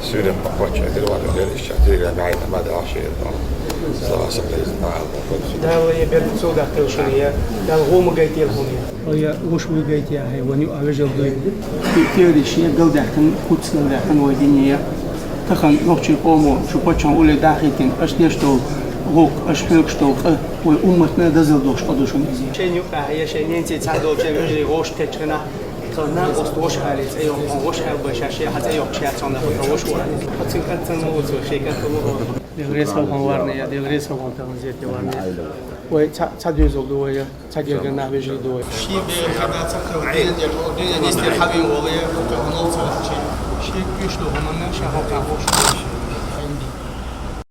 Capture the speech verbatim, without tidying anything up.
Сюрем паквача дирван дериш чатири гайна мада ашир. Сава сакайз на. Дала я берцо да телшуния. Дала гома гайтел хуния. Я гош ву гайтя хай ваню авежел дуй. Пириш я галдахтан, хуц галдахтан вайдиния. Тахан нохчи къомо, шу пачан уле дахитин, аш деш дол, гок, аш хёк дол, а, вай умматна дазал дош къадушун изи. Шен юкъа я шен ненци цадол, шен вежи гош течгна. Цо на ост вош хали, цӀе йох, вош хал бай шаши, ха цӀе йох ши, цо на хо вош вора. Ацин кат цан му цо, ши кат му. Дел рес хал хан варне я, дел рес хал хан тан зет варне. Ой, ца, ца дюзел ду ой, ца дерга на вежи ду ой. Ши бе хада ца хал ден дер, ден нестер хавин воле, хо ханол ца чи. Ши кюш ду ханан ша хо ка вош.